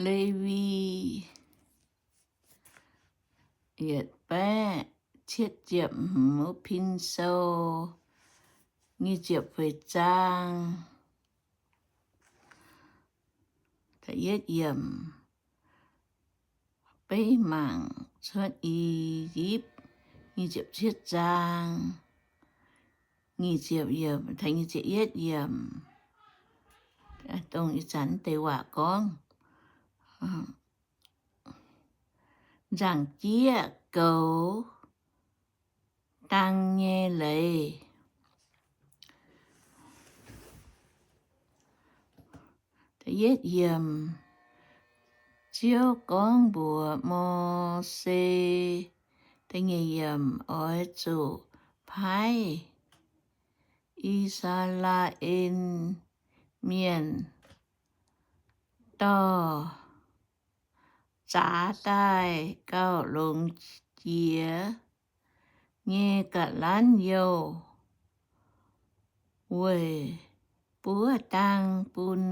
Lewi yietc baeqv cietv ziepc hmz, Pin Sou nyic ziepc feix zaang. Da'yietv yiemc, Beiv Mangc Cuotv I^yipv nyic ziepc cietv zaang, nyic ziepc yiemc, nyic ziepc yietv yiemc, dongh ih zanc deix waac gorngv. Nzaangc-jieqv goux dang nyei leiz. Da'yietv yiemc, Ziouv gorngv mbuox Mose, da'nyeic yiemc, oix zuqc paaiv I^saa^laa^en Mienh dorh zaax daaih gauh longx jiex nyei ga'lanv youh weic buov dang bun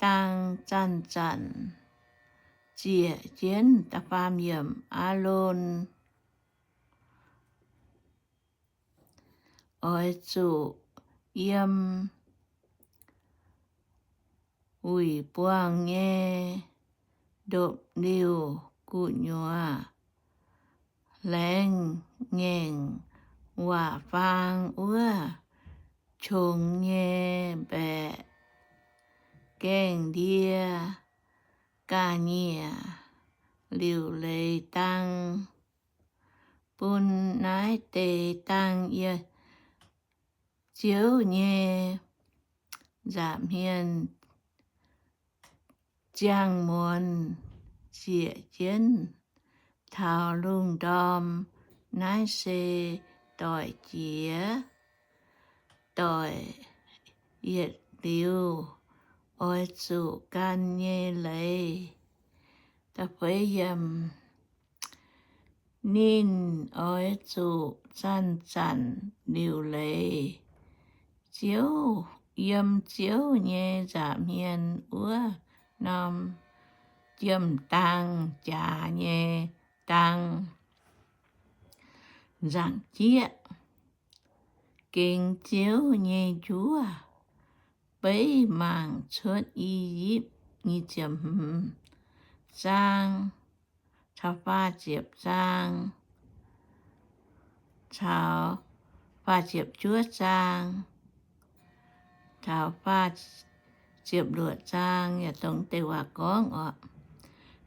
dang zanc-zanc ziec jienv. Da'faam yiemc, Aalon oix zuqc yiem wuic buangh nyei ndopv-liuh gu'nyuoz laengz ngaengc waac-faang wuov qongx nyei mbaeqc gaengh ndie ga'nyiec liuc leiz dang, bun naaiv deix dang yiem Ziouv nyei nza'hmien ziangh muonz ziec jienv taux lungh ndorm. Naaiv se doic jiex doic yietc liuz oix zuqc gan nyei leiz. Ninh oix zuqc zanc-zanc liuc leiz Ziouv, yiem Ziouv nyei nza'hmien wuov norm jiem-dang, jaax nyei dang. Nzaangc-jieqv gengx Ziouv nyei njuov. Beiv Mangc Cuotv I^yipv nyic ziepc hmz zaang caux faah ziepc zaang, caux faah ziepc juov zaang, caux faah ziepc luoqc zaang, yaac dongh deix waac gorngv oc.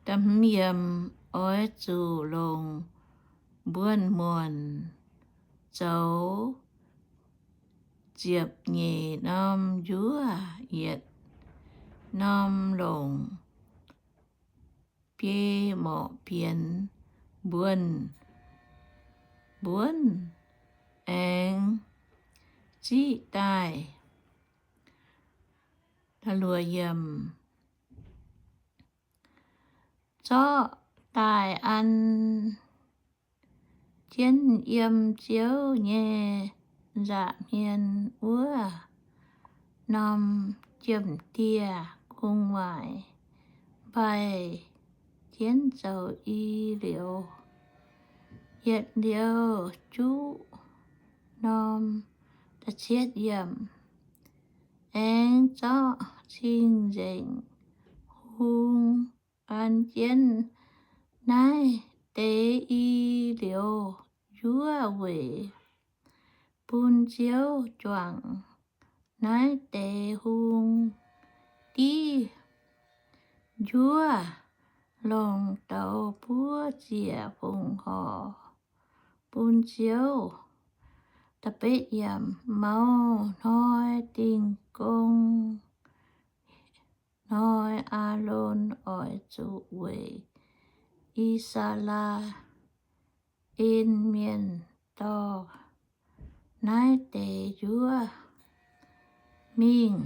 Da'hmz yiemc, oix zuqc longc mbuonx-muonc zoux ziepc nyeic norm njuov, yietc norm longc biei morqc bienx mbuonx, mbuonx aengx ziqv daaih. Zorqv daaih an jienv yiem Ziouv nyei nza'hmien wuov norm jiem-dieh gong-waaic, mbaih jienv zoux i liouc, yietc liouh juqv norm. Aengx zorqv cing-nzengc hung an jienv naaiv deix i liouc njuov weic bun Ziouv juangc naaiv deix hung. Div njuov longc douz buov ziec fongc horc bun Ziouv. Maux hnoi dingh gong hnoi, Aalon oix zuqc weic I^saa^laa^en Mienh dorh naaiv deix njuov mingh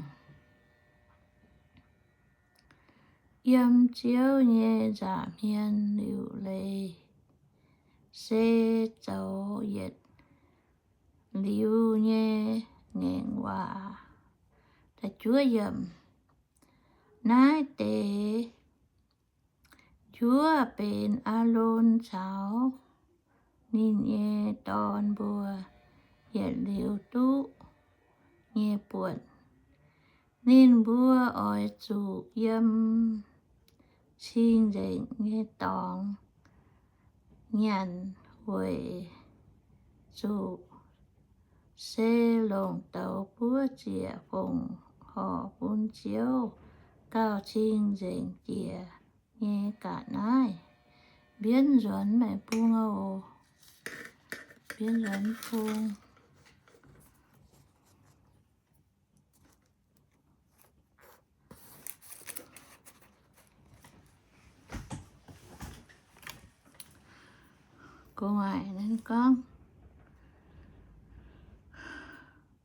yiem Ziouv nyei nza'hmien liuc leiz, se zoux yietc liuz nyei ngaengc waac. Naaiv deix njuov benx Aalon caux ninh nyei dorn mbuo yietc liuz duqv nyei buonc. Ninh mbuo oix zuqc yiem cing-nzengc nyei dorngx nyanc weic zuqc se longc douz buov ziec fongc horc bun Ziouv gauh cing-nzengc jiex nyei ga'naaiv. Mbienv nzuonx meih bung oc. Mbienv nzuonx bung. Gorngv,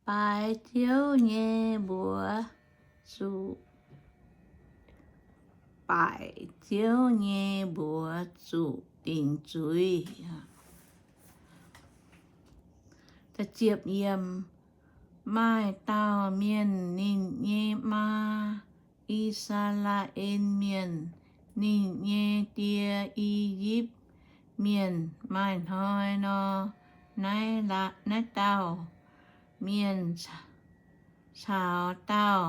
baaix Ziouv nyei mbuox zuqc, baaix Ziouv nyei mbuox zuqc dingc zuiz. Maaih dauh mienh, ninh nyei maa, I^saa^laa^en Mienh, ninh nyei die, I^yipv Mienh. Maaih hnoi nor, naaiv, naaiv dauh mienh caux dauh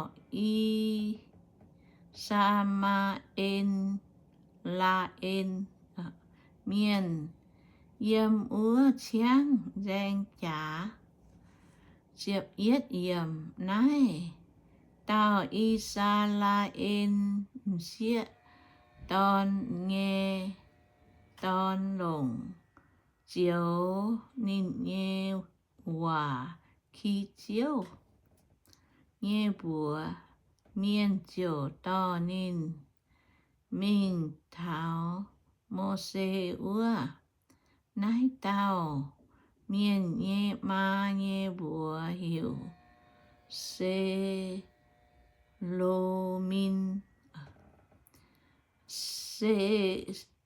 I^saa^maa^en, laa^en Mienh yiem wuov ciangv nzaeng jaax. Ziepc yietv yiemc. Naaiv dauh I^saa^laa^en m'sieqv dorn nyei dorn longc zioux ninh nyei waac ki Ziouv nyei mbuox. Mienh ziouc dorh ninh mingh taux Mose wuov. Naaiv dauh mienh nyei maa nyei mbuox heuc Selomin, se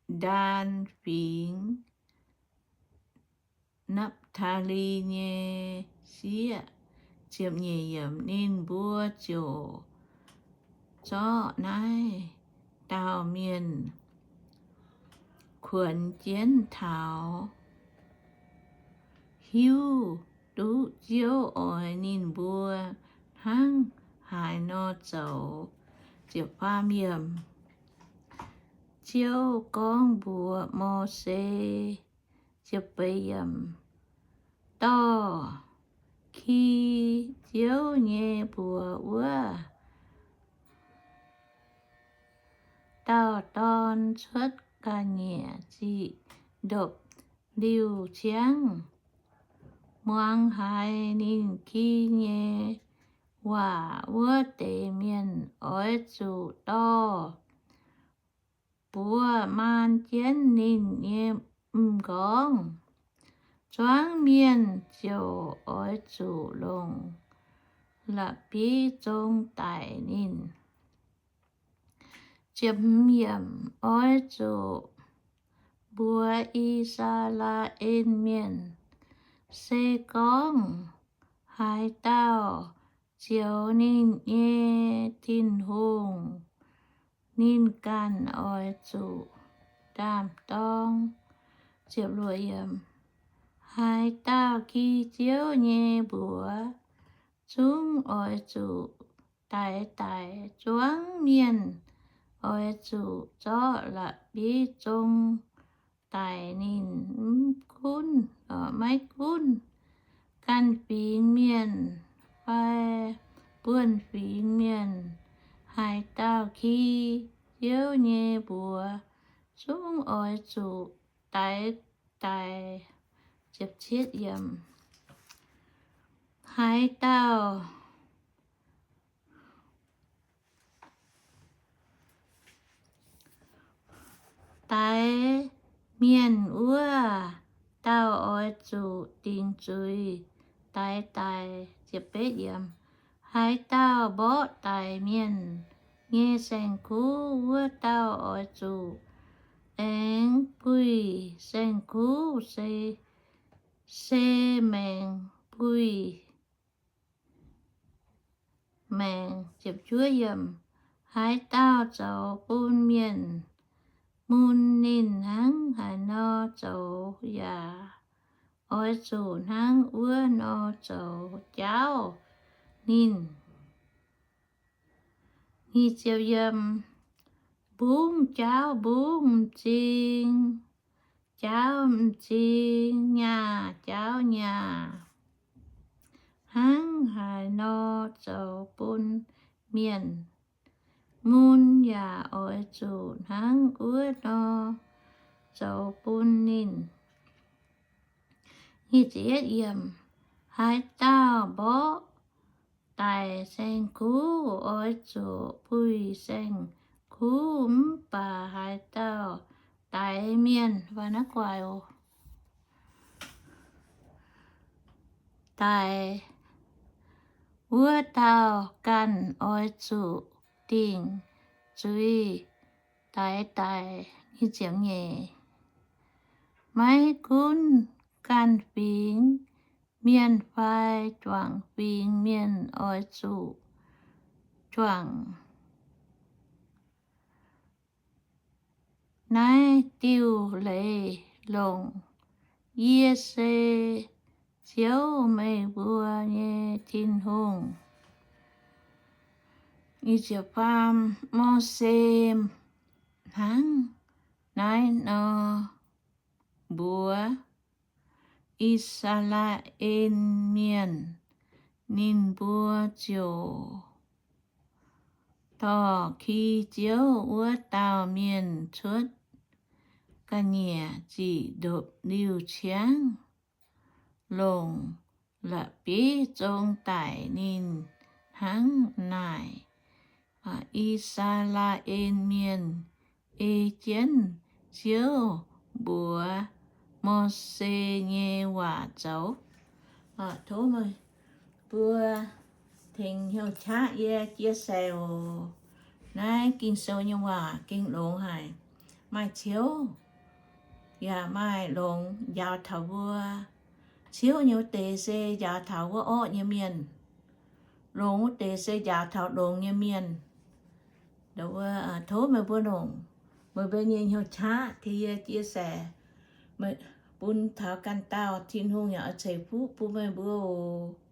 Ndaan Fingx, Napv^taa^li nyei sieqv. Ninh mbuo ziouc zorqv naaiv dauh mienh kuonx jienv taux hiuv duqv Ziouv oix ninh mbuo hnangv haaix nor zoux. Ziouv gorngv mbuox Mose, dorh ki Ziouv nyei mbuox wuov dauh dorn cuotv ga'nyiec ziqc ndopv-liuh ciangv, muangx haiz ninh ki nyei waac wuov deix mienh oix zuqc dorh buoz maan jienv ninh nyei m'nqorngv. Zuangx mienh ziouc oix zuqc longc la'bieiv zong daic ninh. Oix zuqc mbuox I^saa^laa^en Mienh, se gorngv haaix dauh zioux ninh nyei Tin-Hungh, ninh ganh oix zuqc ndaam-dorng. Haaix dauh ki Ziouv nyei mbuox zungv oix zuqc daix daic. Zuangx mienh oix zuqc zorqv la'bieiv zong daic ninh. Mv gunv, maiv gunv ganh fingx mienh fai buonv-fingx mienh, haaix dauh ki Ziouv nyei mbuox zungv oix zuqc daix daic. Haaix dauh daix mienh wuov dauh oix zuqc dingc zuiz daix daic. Haaix dauh mborqv daic mienh nyei saeng-kuv, wuov dauh oix zuqc aengx buih saeng-kuv, se, se maengx buih maengx. Haaix dauh zoux bun mienh mun ninh hnangv haaix nor zoux yaac oix zuqc hnangv wuov nor zoux jaauv ninh. Mbungv jaauv mbungv m'zing, jaauv m'zing, nyaah jaauv nyaah, hnangv haaix nor zoux bun mienh mun yaac oix zuqc hnangv wuov nor zoux bun ninh. Haaix dauh mborqv daic saeng-kuv oix zuqc buih saeng-kuv, mv baac haaix dauh daix mienh, daic, wuov dauh ganh oix zuqc dingc zuiz daix daic. Maiv gunv ganh fingx mienh fai juangc fingx mienh oix zuqc juangc naaiv diuh leiz longc. Yie se Ziouv, meih mbuo nyei Tin-Hungh. Mose hnangv naaiv nor mbuox I^saa^laa^en Mienh. Ninh mbuo ziouc dorh ki Ziouv wuov dauh mienh cuotv ga'nyiec ziqc ndopv-liuh ciangv, longc la'bieiv zong daic ninh hnangv naaic. I^saa^laa^en Mienh ei jienv Ziouv mbuox Mose nyei waac zoux. Tov meih mbuo tengx hnyouv qaqv yie chia sẻ oc. Naaiv Ging-Sou nyei waac gengh longx haic. Maaih ciouv yaac maaih longx njaaux taux mbuo. Ciouv nyei wuov deix se njaaux taux wuov orqv nyei mienh. Longx wuov deix se njaaux taux longx nyei mienh. Tov meih mbuo longc meih mbuo nyei hnyouv qaqv tengx yie chia sẻ, bun taux ganh dauh Tin-Hungh yaac oix ceix fuqv bun meih mbuo oc.